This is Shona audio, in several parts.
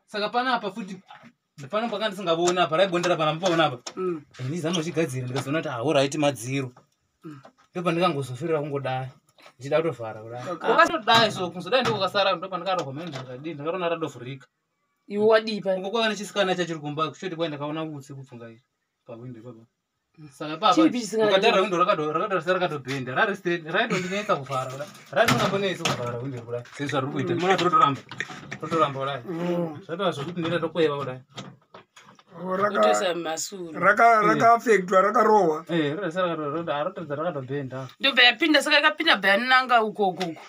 Saka panapa futi pano pakanga ndisingavoni apa, raibondera pana paona apa. Ndizama uchigadzira, ndikazoona kuti alright, madziro. Ndopandikangozofirira kungodai ndichida kutovhara kudai. Ukatodai so kuzodai ndokukasara, ndopandikarohwa mene ndikadii, ndakaona radovhurika. Iwe wadii pa? Uko kwava nechisikana chachiri kumba choti kwai ndakaona utsi kupfunga pahwindo ipapo. Saka papa Chipi chisikana? Ukatara windo rakadorasa, rakatobhenda, rari straight, raitondinetsa kuvhara kudai, raitongambonetsi kuvhara windo kudai sezvariri kuita. Mona rotoramba, rotoramba kudai. Zvatova zvokuti ndinoita tokweva kudai. Oh, Kutoisa masuru. Rakaafektwa, rakarohwa. Eh, rotoratidza rakatobhenda. Ndobva yapinda, saka yakapinda bva yananga uko uko uko.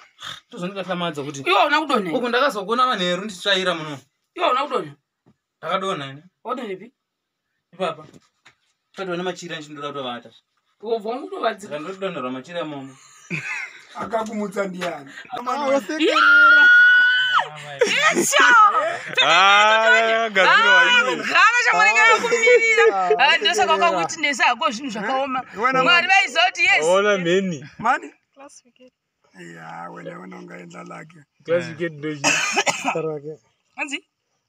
Tozondikahlamadzwa kuti Iwe hauna kudonha? Uku ndakazogona manheru ndichitsvaira muno. Iwe hauna kudonha? Ndakadonha ini. Wadonhepi? Ipapa patova nemachira, ndichindoda kutovata. Wobva wangutovadzika. Saka ndotodonherwa machira imomo. Akakumutsa ndiani? Gadzirwa. Kugara chamwanenge akakumirira. Ndosaka wakawitnessa hako zvinhu zvakaoma. Wena- Mwari vaiziva kuti yes. Ona mheni. Mani? Classificate. Ya, wena wena ungaendla lake. Classificate ndochi? Rake. Anzi?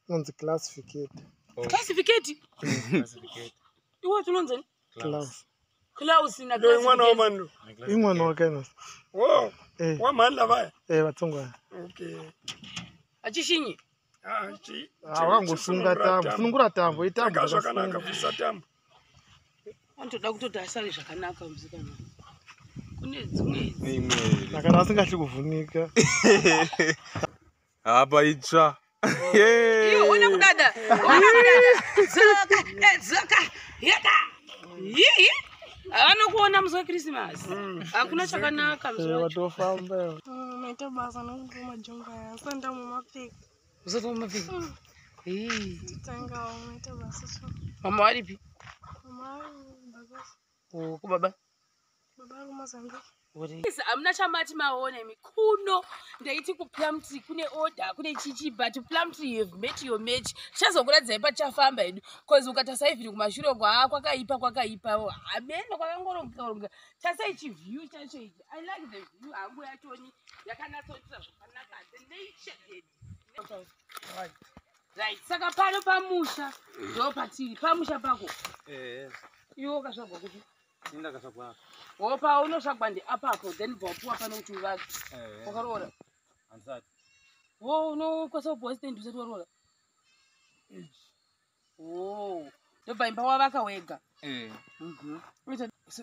Inonzi classificate. Classificate. Iwe tunonzani? Class. Klaus na Loyi n'wana wa classificate. mani? I n'wana wa ka hina. Wo? Eh. Wa mhani lavaya? Eh, vatsongwana. Okay. Achishinyi. Ah, chi Ah, wakangosunga tambo, sunungura tambo, itambo. Taka zvakanaka. Dzakasunga. Bvisa tambo. Anotoda kutoti asare zvakanaka musikana. Kune dzimwe. Saka asingahli kuvhunika. Apa itsva. Iwe ona kudada. Ona kudada. Dzoka, dzoka. Yeka. Yiyi. Havanokuona musi weKrisimasi. Hakuna chakanaka musi Eh, wacho. vatofamba. Maita basa nokupa majomba aya. Asati ndamumapfeka. Usati wamapfeka. Hey. Tangawo maita basa so. Mama varipi? Mama baba. Oh, kubaba. Baba vari kuMozambique. Hamuna chamati maona imi kuno. Ndaiti kuPlumtree kune order, kune chichi, but Plumtree, you have met your match. Tichazokuradzai patichafamba hedu, cause ukatarisa even kumashure kwa kwakaipa, kwakaipa hameno kwakangoronga. Tasai chiview chacho ichi. I like the view hangu yachoni, yakanatsoitira zvakanaka, the nature head. Right, saka pano pamusha ndo patiri, pamusha pako. Iwe wakasvagwa kuti Ndakasvagwa. Wopa unosvagwa ndeapapo, then bva wapuwa pano kuti uvake. Wakaroora? Handisati. Wo unokwanisa kupuwa stand usati waroora? Wo ndobva imba wavaka wega?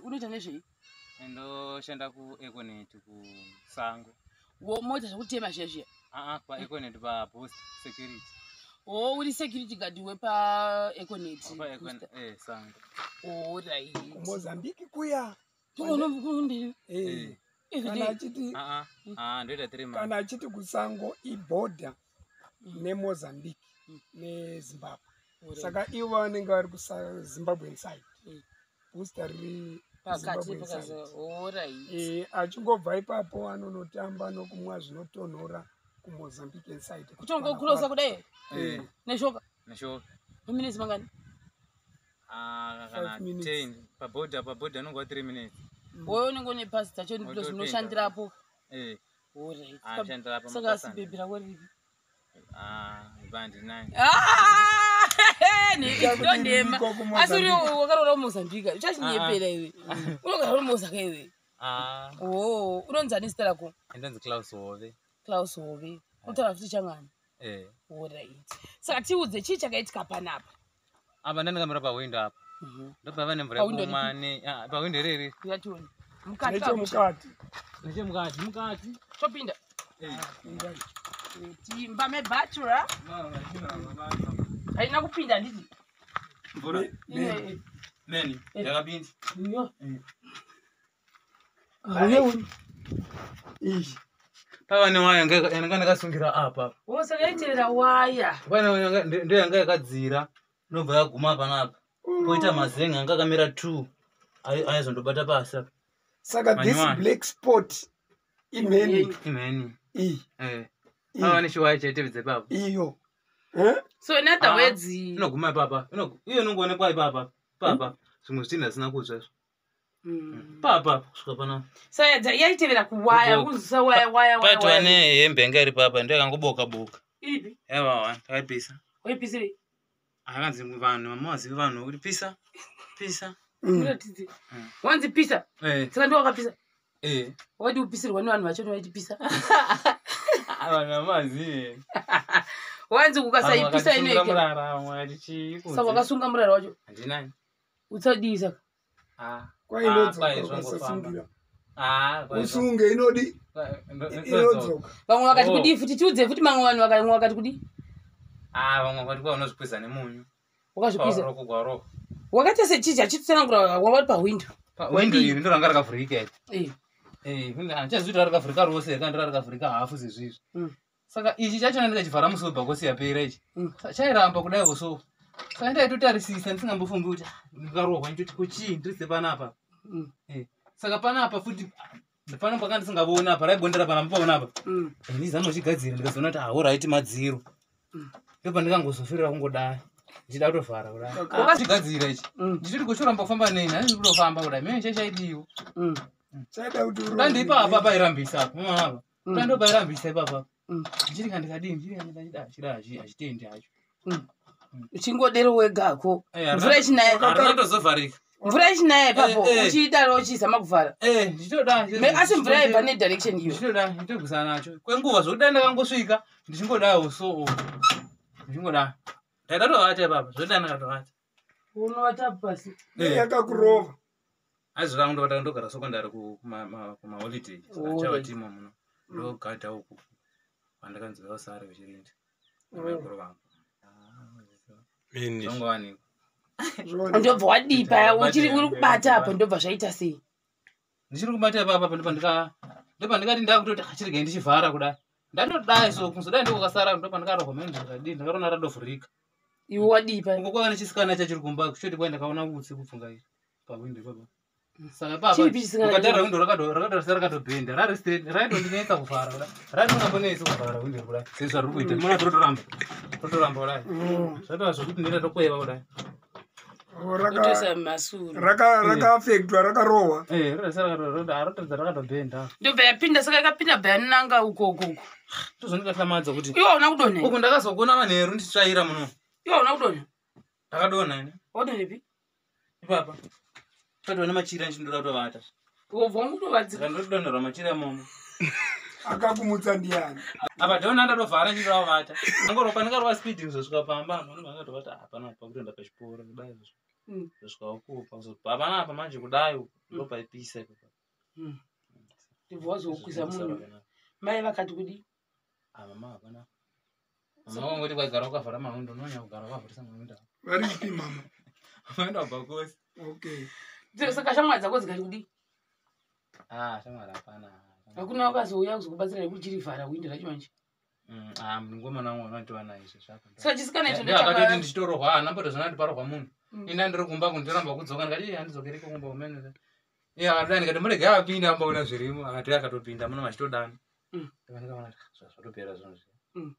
Unoita nezvei? Ndoshanda kuEconet kusango. Wo moita zvekutema zviya zviya? Aa, paEconet paboost security. Wo uri security guard wepaEconet? Sango. Alright. KuMozambique kuya. Ndikuona. Eh, kana achiti Ndoita 3 months. Kana achiti kusango, ibhodha neMozambique neZimbabwe, saka ivo vanenge vari kuZimbabwean side. Booster riri Pakati. Zimbabwean side. Alright. Eh, achingobva ipapo anonotamba nokumwa zvinotonhora kuMozambican side. Kutongokurosa kudai? Neshoka? Neshoka. Maminitsi mangani? Ah, kana 5 minutes. 10 pabhodha, pabhodha anongova 3 minutes. Wewe unenge une pasi dzacho plus Wotopinda. unoshandirapo? Eh. Alright. Ah, shandirapo. Saka asi mapasana. bhebhi rako riripi? Ah, bandinayo. Ndonhema. Iko Asi uri kuMozambique. wakaroora kuMozambique, uchachinyepera iwe. Unogara uri Mozaka iwe. Ah. O unonzani zita rako? Ndonzi Klaus Hove. Klaus Hove. Unotaura futi changani? Eh. Alright, saka tiudze chii chakaitika panapa. Apa ndandikamira pawindo apa, ndobva pane mvura Pawindo yekumwa ne ah, pawindo reri. Yationi mukati. Nechemukati. Nechemukati, mukati. Topinda timba mebhatura haina kupinda, handiti? Mvura meni yakapinda. Iyo. Iyi. Pava newaya yanga ndakasungira apa. O, saka yaitevera waya. Pane waya ndo yanga yakadzira, inobva yaguma panapa, poita mazenga anga akamira two aizondobata pasi apa. Saka this Manyuwani. black spot imheni? Imheni. Iyi? Eh. Iyi. Pava nechiwaya chaitevedza ipapo. Iyo. Eh? So in other Ah, words, inoguma ipapa. Iyo inongoonekwa ipapa papa, zvimwe zvitinhu zvisina kutsva izvo papa kusvika panapa. So yaitevera kuwaya. Kuboka. Kunzwisa waya waya waya Paitwa waya. nehembe yanga iri papa, ndo yakangoboka boka. Iripi? Yaiva one takaipisa. Waipisirei? Akanzi vanhu mama vazivi vanhu kuti pisa pisa. Muratidze. Wanzi pisa. Eh. Saka ndiwe wakapisa. Eh. Wakati upisirwa nevanhu vacho vaiti pisa. Vanhu vamazivi. Wanzi ukasaipisa inoeke. Murara vamwe vakati chii kunze. Saka wakasunga murara wacho. Handinani. Usadii saka. Ah. Ah, Kwainodzoka kwai zvongofamba. ukasasungira. Ah, kwai Usunge inodi inodzoka. inodzoka. Vamwe vakati Oh. kudii futi tiudze futi mamwe vanhu vamwe vakati kudii. Ah, vamwe vakati kwa unozvikwiza nemunyu. Wakazvikwiza. Roko gwaroko. Wakaita sechichi achitsanangura wanga uri pahwindo. Windo iri ndo ranga rakavhurika iri. Eh. Eh, handichazivi kuti rakavhurika rose here kana kuti rakavhurika hafu sezvizvi. Saka ichi chachona ndikachivhara musi webhakosi yapera ichi. Chairamba kudai so. Saka ndaitotarisisa ndisingambofungi kuti ah, ndikarohwa nditoti kuchii ndiri panapa. Eh, saka panapa futi pano pakanga ndisingavoni apa raibondera pana paona apa. Ndizama kuchigadzira ndikazoona kuti alright madziro. Ndopandikangozofirira kungodai. Ndichida kutovhara kudai. Chigadzira ichi. Ndichiti kuchoramba kufamba neni, handisi kutofamba kudai. Mene chaichaidiwa. Chaida kuti Dai ndipapa pairambisa apa, unoona apa. Dai ndo pairambisa ipapa. Ndichiti kana ndikadii, ndichiti kana ndikadii, chida hachitendi hacho. Uchingodero wegako. Eh, Mvura ichinaya. Harina tozovharika. Mvura ichinaya ipapo Eh, eh. uchidaro uchizama kuvhara. Eh, ndichitoda. Asi mvura yaibva nedirection iyo. Ndichitoda, ndichitogwisana nacho. Kwenguva zvokudai ndakangosvika, ndichingodawo so. Ndichingoda. Ndaida kutovata ipapa, zvokudai ndakatovata. Unovata pasi. Eh. Yakakurova. Aizoda ndovata ndogara secondary kumaholiday. Saka Alright. chavatimo muno. Ndogadha uku. Pandakanzi vasare vechirindi. Namaikuru vangu. Zvongowanikwa. Ndobva wadipa uchiri uri kubata apo ndobva zvaita sei. Ndichiri kubata ipapa ndopandikati ndakutoti achirege ndichivhara kudai. Ndatodai so kuzodai ndokukasara ndopandikarohwa mene ndikadii ndakaona radovhurika. Iwe wadipa. Uko kwava nechisikana chachiri kumba kuchoti kwai ndakaona utsi kupfunga izvi pahwindo ipapa. Saka ipapa Chipi chisikana ukatarira chacho? windo rakatorisa rakatobhenda rari straight raitondinetsa kuvhara kudai. Raitongambonetsi kuvhara windo iri kudai sezvariri kuita. Mona rotoramba. Rotoramba kudai. Zvatova zvokuti ndinoita tokweva kudai. Kutoisa masuru. Rakaafektwa rakarohwa. Eh, rotorisa rakatobhenda. Ndobva yapinda saka yakapinda bva yananga uko uko uko. Tozondikatlamadza kuti Iwe hauna kudonha. uku ndakazogona manheru ndichitsvaira muno. Iwe hauna kudonha. Ndakadonha ini. Wadonhepi? Ipapa. Patova nemachira ndichindoda kutovata. Wobva wangutovadzika. Saka ndotodonherwa machira imomo. Akakumutsa ndiani? Apa ndona ndatovhara ndichindoda kuvata. Angoropa ndingarova speed kuzosvika pamba. Vanhu vangatovata hapana apa kutoenda pachiporo kudai izvozvo. Kuzosvika ukupa kuzobva panapa manje kudai uku ndopaipisa ipapa. Ndobva wazokwisa munhu. Mai vakati kudii? Ah mama hapana. Mama wangoti kwaigara wakavhara mawindo unonyanya kugara wakavhurisa mawindo. Varipi mama? Mawindo abva kosi. Okay. Saka shamwari dzako dzikati kudii? Ah shamwari hapana. Hakuna wakazouya kuzokubatsira nekuti chirivhara windo racho manje. Ah mungomana wangu anotova naye izvo zvako. Saka chisikana icho Ndiye akatoti ndochaka. ndichitorohwa haana mbotozvona kuti parohwa munhu. Ini ndiri kumba kundoramba kudzoka ndikati "Ii, handidzokereko kumba kumene. Iye akadai ndikati murege apinda amboona zvirimo akati akatopinda muno machitodana. Ndikaona kuti "Ah, zvatopera zvinhu izvi."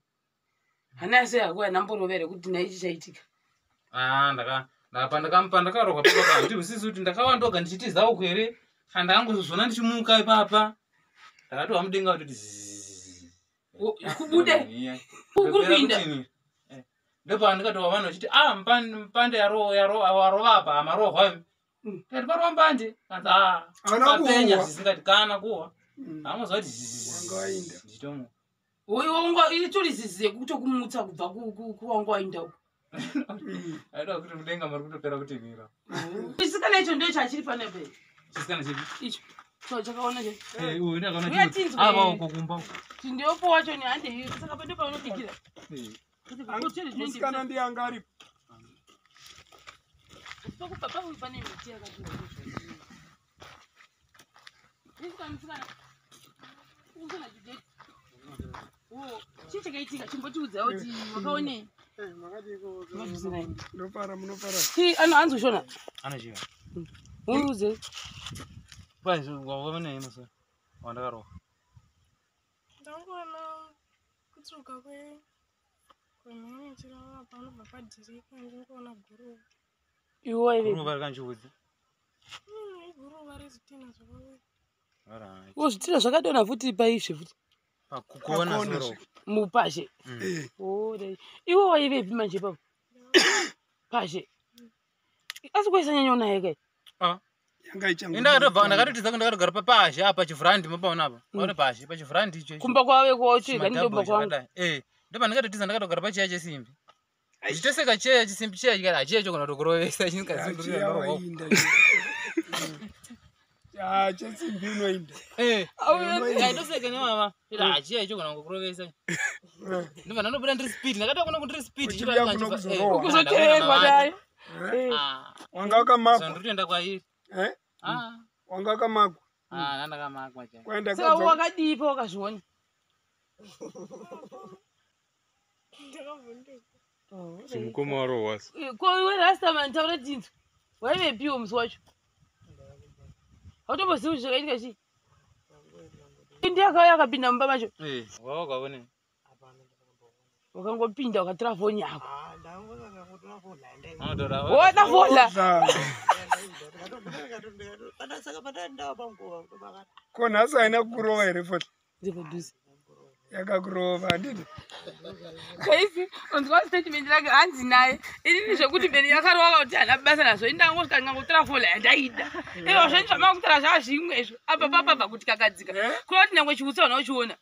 Hana sei hako yanamborova here kuti naichi chaitika. Ah pandakarohwa papa handihwisisi kuti ndakawa ndoga ndichitiza uku here kana ndakangozozvona ndichimuka ipapa. Ndakatova mudenga kutoti zzzz. Kubude. Kuri kuinda. Ndopandikatova vanhu vachiti ah mpande warova apa amarohwa imi. Ndikati parova mbande. Kanzi ah Haana papenya kuwa. zvisingati kana kuwa. Hamuzwa kuti Wanga wainda. ndichitomuka. Wanga itori zizi yekutokumutsa kubva kuwanga wainda uko. Aida kuti mudenga muri kutopera kutinhira. Chisikana icho ndo chachiri panapa. Chisikana chipi? Icho. Cho chakaona che. Eh, uyu ndakaona Uya chimuti. tinzwe. Ava uko kumba uko. Tindopo wacho ni hande iyo saka pendo paunobikira. Musikana ndiye anga aripo. Pakupa pakupa pane miti yakati. Musikana musikana. Ungana judeti. Oh, chii chakaitika chimbotiudza kuti wakaonei? Makadiko. Mabvisirai. Ndofara munofara. Chii ano hanzi ushona? Anochiva. Undiudze. Pai waona ino so. Wandakarohwa. Ndangoona kutsvuka kwemhene ichirova panobva padhirika ndingoona guruva. Iwe waive. Guruva rikanchiudza. Iguruva rezvitinha zvakawira. Alright. Wo zvitina zvakadonha futi paizve futi. Pakukona Pakona soro. Mupashe. Eh, Ore. Iwe waivepi manje ipapo? Pashe. Asi kwaisanyanya naye kai. Yanga ichango. Indakatobva ndakatotiza ndakatogara papazhe apa pachivhurandi mapaona apa. Paona pazhe pachivhurandi icho. Kumba kwave kwaotsvega ndomba kwangu. Eh, ndopa ndakatotiza ndakatogara pachiya chesimbi. Ndichitoseka cheya chisimbi cheya chikati hachiya chogona kutokurovesa Achiya wainda. Ah, chesimbi unoinda. Eh, ndoseka nemama. Hachiya chogona kukurovesa. Ndobva ndandobuda ndiri speed, ndakatoona kuno ndiri speed. Uchiuya kuno kuzorohwa. Kuzoteerwa naye. Ah, Wanga wakamakwa. ndiri kwairi. Eh? Ah, Wanga wakamakwa. ah, ndandakamakwa chai. Kwaenda Saka kadzoka. wakadii pawakazviona? Ndakavhunduka. Chimukoma warohwasa. Ko iwe Rastaman taura tinzwa. Waivepiwo musi wacho? Hautombozivi kuti zvakaitika chii? Ndiye akauya akapinda mumba macho. Eh, wawakaone. Wakangopinda ukatora foni yako. Unotora. Woda fola. Ko nhasi haina kukurova here foti? Ndiri Yakakurova handiti? Kaisi, unzwa statement rake hanzi naye. Inini zvekuti mberi yakarova kuti hana basa nazvo. Ini ndangosvika ndingangotora fola yandaida. Izvo zvenyu zvamakutora zvazvimwe izvo. Apa papabva kuti kakadzika. Eh? Kureva kuti nyangwe chiutsi hauna uchiona.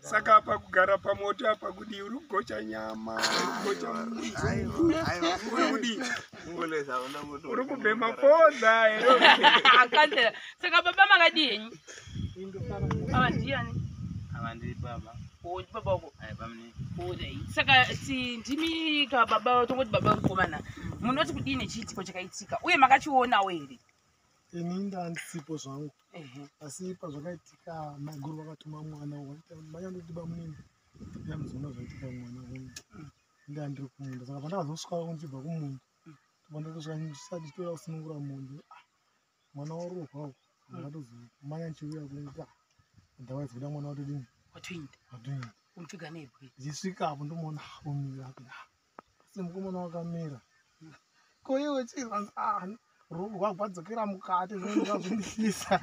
Saka apa kugara pamoto apa kudii? Uri kugocha nyama, uri kugocha nzungu, uri kudii? Uri kubhema fodza here? Akandela. Saka baba makadii henyu? Ava ndiyani? Ava ndi baba. Oh, ndi baba wako. Ai pamni. Alright. Saka ndimi ka baba tongoti baba mukomana. Munoti kudini nechiitiko chakaitika uye makachionawo here? Ini ndandisipo zvangu. Ehe. Asi pazvakaitika maiguru vakatuma mwana manyandoti bamunini yamuzoona zvaitika mwana uyu. Ndandiri kumunda saka pandakazosvika ndichibva kumunda pandatosvika ndisati toda kusunungura mombe, ah, mwana warohwa uku. Ndakatozomanya ndichiuya kuita otherwise kuda mwana watodini Watoinda. watoinda. Umupfiga nebwe. Ndichisvika apo ndomuona omira apa, asi mukomana wakamira ko iwe chii? Ah, ruoko rwagwadzokera mukati zvinonga.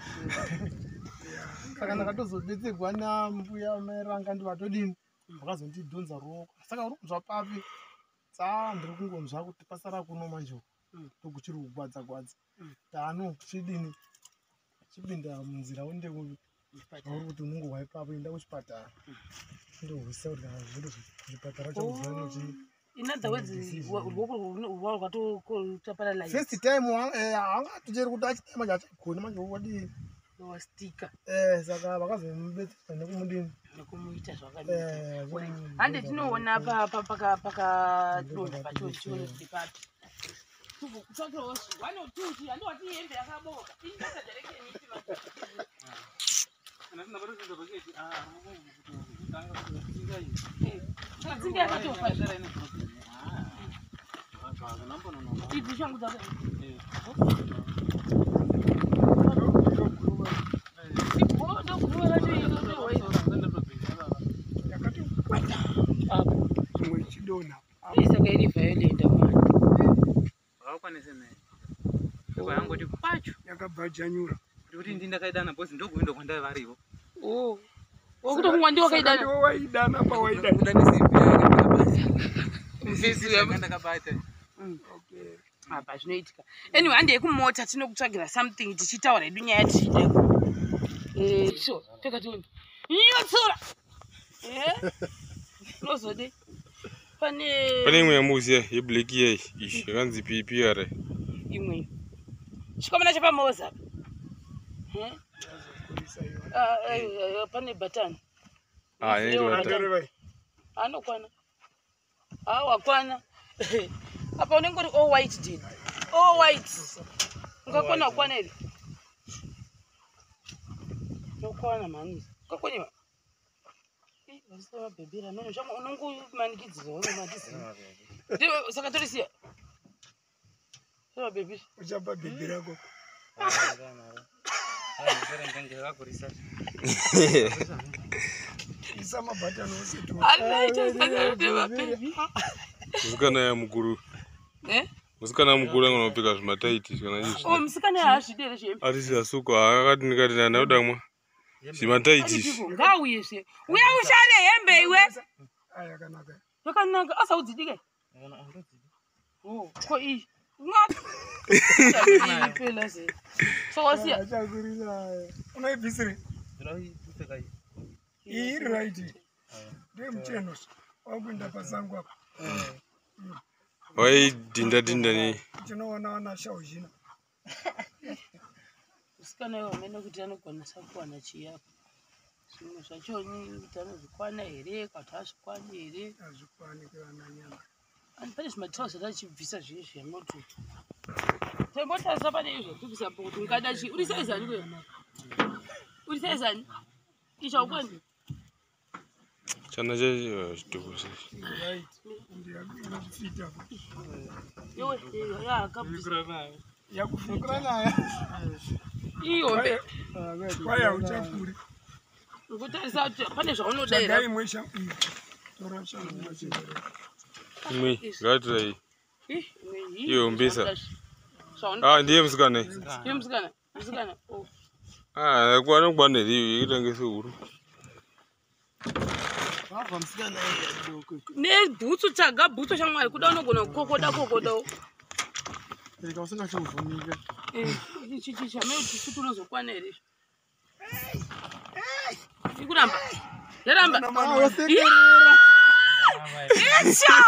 Saka ndakatozobetserwa nambuya mairanga ndivatodini vakazondidhonza ruoko. Saka uri kunzwa papi? Tsaa ndiri kungonzwa kuti pasara kuno manje uku ndokuchiri kugwadza gwadza. Tano chidini chipinda munzira uende kupi auri kuti unongohwa ipapo enda kuchipatara ndohwisa kuti kana zviri kuchipatara chakuziva. In other words, ruoko rwavo rwatokuta First time haangatocheri kuti achidai manje achagoni manje wadii. Wastika. Eh, saka vakazomubetsera nekumudini. Nekumuita zvakanaka. Eh, Hande tinoona pakadonha pacho tione kuti papi. Kutsvakirawo one or two chi handi wati hembe yakaboka. Ini ndasa direction ipi manje? Saka tsinga yakatofa. Idzi shangu dzako. Ndoguruva racho iro ndohwa iro. Yakati kwata Apo. imwe ichidonha. Ii saka iri violent mwana. Yangoti kwacho Yakabvajanyura. kuti ndi ndakaidana bhozi ndokuindo kwandai varivo. Oh. Wakutofunga ndiwo Saka wakaidana. ndiwe waidana pawaidana. Mufesi uya. Ndakabata. Okay. Apa zvinoitika. Anyway, handei kumota tinokutsvagira something tichitaura hedu nyaya tichida. Eh, so pfeka tione. Nyotsura. Eh? Unozode. Pane Pane imwe yamuziya yeblack iyayi ishi yakanzi ppr. Imwe. Chikomana chepamoza apa. Eh? Kurisa iwe. Ah, pane button. Ah, inenge Unoziva button. button. Angareva. Anokwana. Ah, wakwana. Apa unenge uri all white did. All white. Ungakwana kukwana here? Unokwana mhani. Ungakwaniwa. Ih, vasina mabhebhi ramene zvamwe unongomanikidzirwa unomatiziva. Saka torisiya. Mabhebhi. Uchapa bhebhi rako. Isa mabhatani ose tu. Anoita mabhebhi. Musikana ya mukuru. Eh? Musikana mukuru angona kupfeka zvimataiti kana izvi. Oh, musikana haazvidi here zvihembe? Atisi asuko akati ndikati ndauda mwa. Zvimataiti izvi. Ngauye zve. Uya ushare hembe iwe. Aya yakanaka. Yakanaka asaudzidike. Oh, ko iyi. Phela ze. So wasiya. Achakurira. Unoibvisire? Iyi iri right. Ndiye mucheno. Wakuenda pasango apa. Waidhinda dhinda nei. Tinoona wana shauzhina. Musikana iwe amene kuti anogona sakuwana chii apa. Zvimwe zvacho ni kuti anozvikwana here kana kuti haazvikwani here. Hazvikwani kuwana nyama. Ani pane zvimatirauzi atachibvisa zviye zviya moti. Tembotarisa pane izvo kubvisa po kuti ungada chii. Uri size ani kwe? Uri size ani? Icho haukwani? Chana chechituku sei. Right. Ndiyo inokufita. Iwe yakabvisa. Yakufita. Naye. Ihombe. Kwaya uchakuri. Ngotarisa kuti pane zvaunoda here. Tsvagai imwe shangu. Tora shangu imwe chete. Imwe ngatirai. Ih, imwe iyi. Iyo hombesa. Zvaunodazvi. Ah, ndiye musikana. iyi. Iwe musikana, musikana. Oh. Ah, anokwana here iyo yekutange sehuru. Vabva musikana iye doko. Nebhutsu tsvaga bhutsu shamwari kuda unogona kukokoda kokodawo. Reka usingachivhunika. Ichi chichi amene kuti sutu unozokwana here izvo. Ikuramba. Yaramba. Ah, wasekerera. Icho!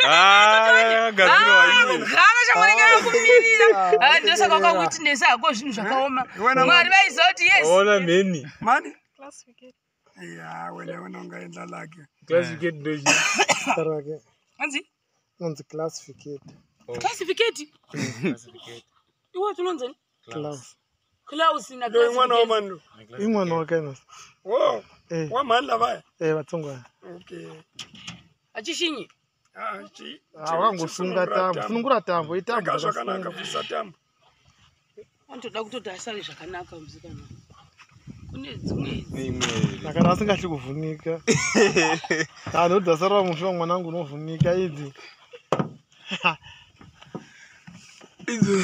Ah, yakagadzirwa iye. Kugara shamwari ngaakumirira. Ah, ndosaka wakawitinesa hako zvinhu zvakaoma. Mwari vaiziva kuti yes. Ona mheni. Mani? Classificate. Ya, wena wena ungaenda lake. Classificate ndochi. Zita rake Hanzi inonzi classificate. classificate. Iwe tunonzani? Class. Klaus na Loyi n'wana wa classificate. mani loyi? I n'wana wa ka yena. Wo, Eh, wa mhani lavaya? eh vatsongwana. Okay. Achishinyi. Ah, chi. Ah, wakangosunga tambo. Sunungura tambo, itambo. Taka zvakanaka bvisa tambo. Anotoda kutoti asare zvakanaka musikana. Kune dzimwe Neimwe here. Saka asingatyi kuvhunika. Ah, nokuti dzasarira mushe wa mwanangu unovhunika idzi. Idzo.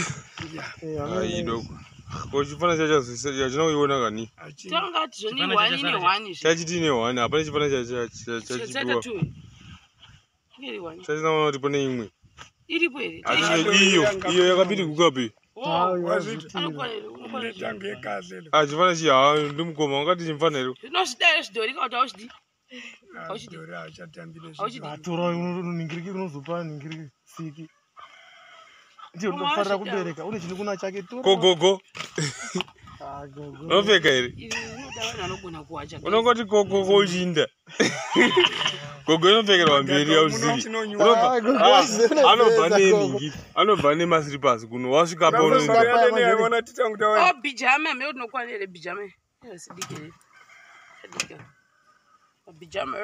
Eh, Ah, amene- idoko. Ko chifana chacho hachina kuiona kani. Achi. tanga ti zvoni Chifana hwani chachasara nehwani zve. Chachiti nehwani hapana chifana Chaita chachipiwa. two. Iri hwani. Chachina kuona kuti pane imwe. Iripo here? Asi iyo iyo yakapiriguka pe. Oh, Ah, Wazviti. anokwana here? Unokwana here? Tangu yekahle lo. Ah, chifana chi ha ndimukoma ungati chimfana here. Zvinozvida here zvidhori kana kuti hauchidi? Hauchidi. Dori hachatambi nezvi. Hauchidi. Ah, tora unoningiriki unozopa ningiriki siki. Ndiyo Mama unofarira wazvida. kubereka. Une chinokuna chake tora. Gogogo. Ah, gogo. Unopfeka here? Iri rinoda vanhu vanogona kuwacha. Unongoti gogogo uchinda. Gogo inopfekerwa mberi hauzivi. Ah, gogo wazvina Anobva pesa, gogo. nenhingi. Anobva nemasiripas kuno wasvika pa unoenda. Ona titangu tawa. Oh, bijama amene tinokwana here bijama. Sidiki here. Sadiki. Bijama.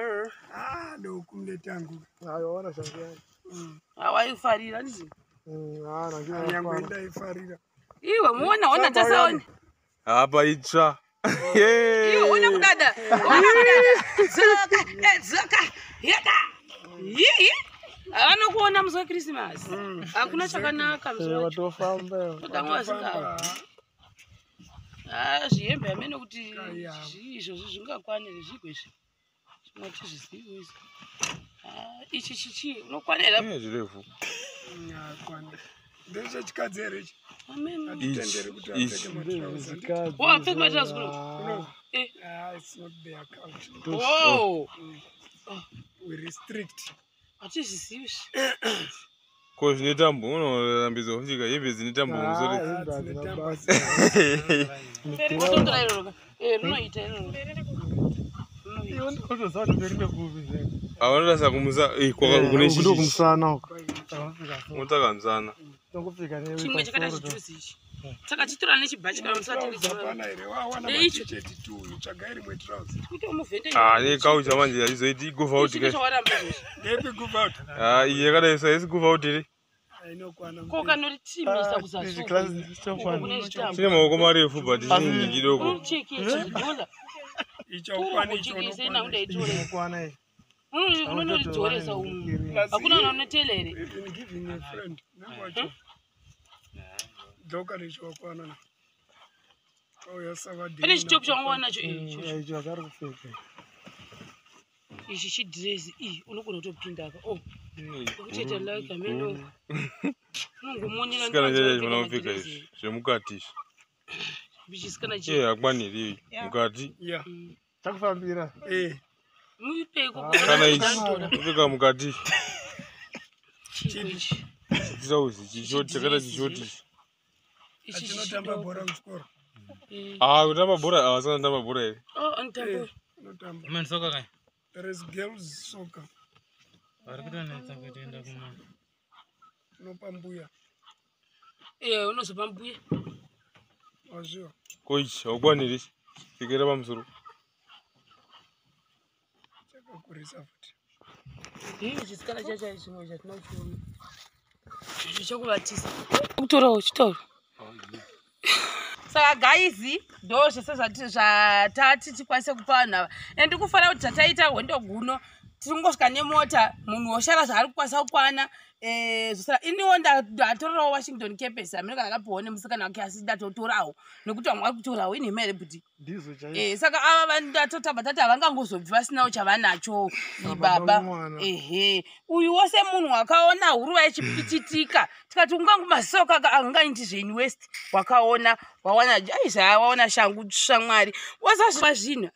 Ah, dokumle tangu. Ah, waona shangu yangu. Hawaifarira ndizi. Ah, nangi Nyangu wakwana. ndaifarira. Iwe muona ona tasaona. Apa itsva. Iwe ona kudada. Ona kudada. Dzoka, dzoka. Yeka. Yii. Havana kuona musi weKrisimasi. Hakuna chakanaka musi Eh, wacho. watofamba. Toda mwasingava. Ah, zvihembe amene kuti Kaya. izvozvi zvingakwanire zvigwe izvi. Zvimwe tizvizivi izvi. Ah, ichi chichi unokwanira Zvirefu. Yakwana. Ndechechikadzi here ichi? amene. Hatitenderi kuti Ichi, apfeke matrauza. Wo, apfeke matrauza kuno. Kuno. Eh. Ah, it's not their culture. Wow. We restrict. Hatizvizivi izvi. Ko zvine tambo unorambidzwa kusvika hembe dzine tambo mumusoro. Ah, hembe hadzina basa. Totora iroro. Eh, rinoita iroro. Iwe unotoziva kuti mberi ndekupi zve. Avanoda kumusa eh kune Ndo chichi. kumusana uko. Unotsvaka musana. Tongopfeka newe Chimwe chakada pasoro. chituzi ichi. Saka chitora nechibhachi kana musati Trouser hapana here? Wawana Neicho. maticheti tu. Tsvagai rimwe trouser. Kuti umuvhende. Ah, nekaucha manje haizoiti igova out Ichi kai. chawaramba izvozvi. Ndepi guva out? Ah, iyi yakadai so haisi guva out here. Inokwana. Ko kanoritimisa kuzasi. Class Kune zvitambo. Chine maoko marefu but chine nhingi doko. Unochekesa zvidhola. Ichaukwana icho Uchikise unokwana. nakuda itore. Inokwana iyi. Unonoridzoresa umu. Hakuna unonotela here. Even giving a friend. Nangwacho. Dzoka richokwana. Auya savadheni Pane chitopu chawanga wanacho icho. Icho achari kupfeka. Ichi chidhirezi iyi unogona kutopinda apa. Oh, ukutoita like ameno. Unongomonera. Chisikana chacho chifana kupfeka izvi zvemukati izvi. Chisikana chi. Iye hakwaniri iyi mukati. Ya. Chakufambira. Eh. Muipeko. Kana ichi kupfeka mukati. Chiko ichi. Chitirauzi chichoti chakaita chichoti ichi. Ichi Achinotamba chichidoko. bhora kuchikoro. Ah, kutamba bhora havasana kutamba bhora here? Oh, anotamba. Anotamba. Women soccer kai There is girls soccer. vari kutonetsa kutoenda kuma Tinopa mbuya. Eh, unozopa mbuya. Wazviwa. Ko ichi haukwaniri ichi. Pfekera pamusoro. Chakakurisa futi. Hii chisikana chacho zvimwe zvatinochiona. Zvichakuvatisa. Kutorawo chitauro. Saka guys, ndo zvese zvatati tikwanise kupa vanhu ava. And ndikufanira kuti tataita hwendo guno tiri kungosvika nemota munhu woshara zvaari kukwanisa kukwana zvosara. Iniwo ndatorerawo Washington Capes hamene kana akapiwawo nemusikana wake asi ndatotorawo nekuti vamwe vari kutorawo inhema here bhuti. Ndizvo chaizvo. Saka ava ndatotamba tati havangangozobvi vasinawo chavanacho Baba baba. mwana. Ehe, uyu wose munhu wakaona huruva ichipititika tikati ungangu maziso kaka angaiti zvenyu west wakaona wawana aizva waona shangu shamwari wosazvipa zvinhu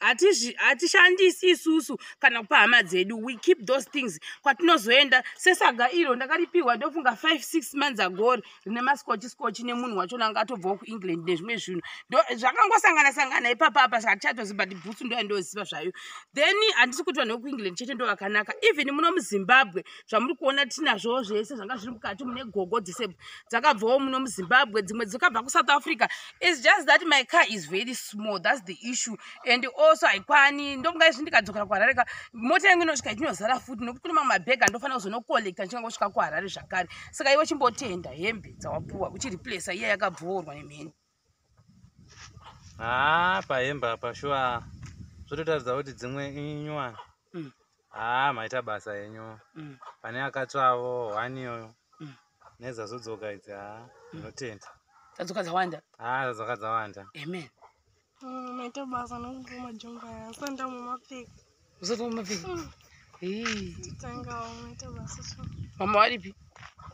hatishandisi isusu kana kupa hama dzedu. We keep those things kwatinozoenda sesaga iro ndakaripiwa ndofunga 5-6 months ago rine maskochi skochi nemunhu wachona anga atobvawo kuEngland nezvimwe zvinhu. Zvakangosangana sangana ipapa apa saka tichatoziva but bhutsu ndo yandoziva zvayo. Then handisi kuti vanhu vekuEngland chete ndo vakanaka, even muno muZimbabwe zvamuri kuona tinazvo zvese zvanga zviri mukati mune gogo dzese dzakabvawo muno muZimbabwe, dzimwe dzakabva kuSouth Africa. It's just that my car is very small, that's the issue, and also haikwani. Ndofunga izvi ndikadzokera kuHarare ka mota yangu inosvika ichinozara futi nekuti kune mamwe mabhegi andofanira kuzonokolekta ndichingangosvika kuHarare zvakare. Saka iwe chimbotenda hembe dzawapuwa uchireplaca iya yakabvoorwa nemheni. Haa, pahembe apa shuwa zvototaridza kuti dzimwe inyuwani. Haa, maita basa henyu. Pane akatsvavo hwani iyoyo nedzazodzoka idzi. Haa, ndinotenda. Dzadzoka dzawanda. Haa, dzadzoka dzawanda. Amen. Maita basa nekupa majonga aya asati ndamumapfeka. Usati wamapfeka. Titangawo maita basa so. Mama varipi?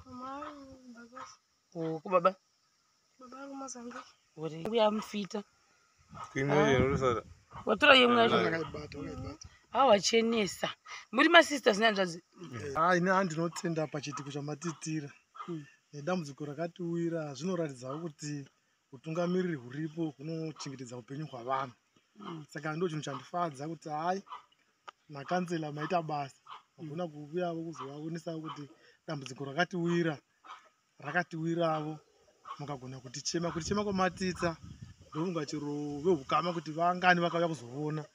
Mama ari Bakasi. Oh, kubaba. Baba ari kuMozambique. Uri kuyamufita. Kuimwe yenorusara. Watora yemwe yacho. Wakaibata, wakaibata. Awachenesa. Muri masisters nehanzvadzi. Ini handinotenda pachiitiko chamatitira nedambudziko rakatiwira. Zvinoratidzawo kuti utungamiriri huripo hunochengetedza upenyu hwavanhu. Saka ndo chinhu chandifadza kuti hai, nakansela maita basa, vagona kuuyavo kuzovaonesawo kuti dambudziko rakatiwira rakatiwiravo, mukagona kutichema kutichema kwamatitsa. Ndofunga chero veukama kuti vangani vakauya kuzoona,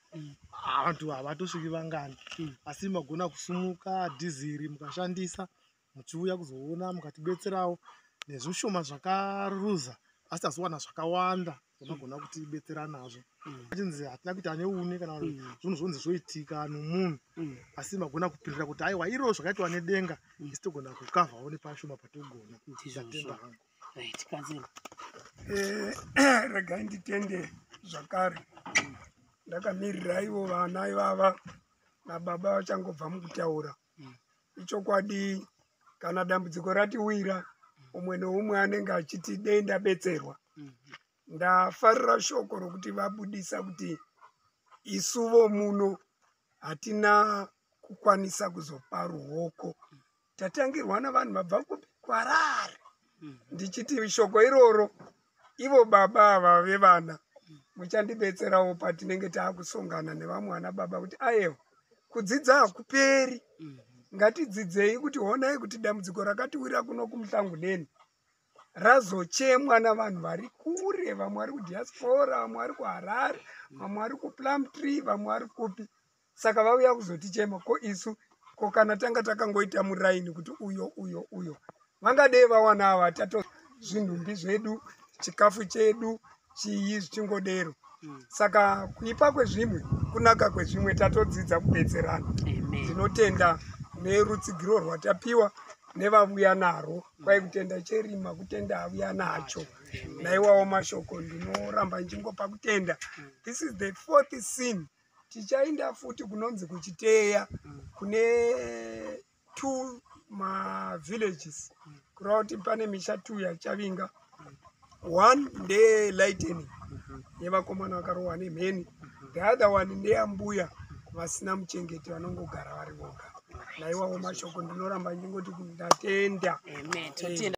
vantu havatosviki vangani, asi magona kusumuka dhiziri mukashandisa muchiuya kuzoona mukatibetserawo nezvishoma zvakaruza, asi tazowana zvakawanda zvamagona kutibetsera nazvo. Achinzi hatina kuita neune kana zvinhu zvonzi zvoitika nomunhu, asi magona kupindira kuti aiwa, iro zvakaitwa nedenga, isi togona kukavhawo nepashoma patogona. Ndatenda hangu. Right, kansela. Regai nditende zvakare ndakamirira ivo vana ivava nababa vachangobva mukutaura. Ichokwadi, kana dambudziko ratiwira umwe neumwe anenge achiti dei ndabetserwa. Ndafarira shoko rokuti vabudisa kuti isuvo muno hatina kukwanisa kuzopa ruoko, tatangirwa navanhu vabva kupi, kuHarare. Ndichiti shoko iroro ivo baba ava vevana muchandibetserawo patinenge taakusongana nevamwe vana baba kuti aiwa, kudzidza hakuperi, ngatidzidzei kuti honai kuti dambudziko rakatiwira kuno kuMuhlanguleni razochemwa navanhu vari kure, vamwe vari kudiaspora, vamwe vari kuHarare, vamwe vari kuPlumtree, vamwe vari kupi, saka vauya kuzotichema. Ko isu ko kana tanga takangoita muraini kuti uyo uyo uyo vangadei vawana ava tato zvinhumbi zvedu, chikafu chedu, chii zvichingodero. Saka kuipa kwezvimwe kunaka kwezvimwe, tatodzidza kubetserana. Amen. Ndinotenda nerutsigiro rwatapiwa. Nevavuya naro, kwai kutenda cherima, kutenda avuya nacho. Naiwawo mashoko ndinoramba ndichingopa kutenda. This is the fourth scene. Tichaenda futi kunonzi kuChiteya, kune two mavillages, kureva kuti pane misha two yachavinga. One ndeye lightning yevakomana vakarohwa nemheni, the other one ndeyambuya vasina muchengeti, vanongogara vari voga. Naiwawo mashoko ndinoramba ndingoti ndatenda. Amen. Totenda.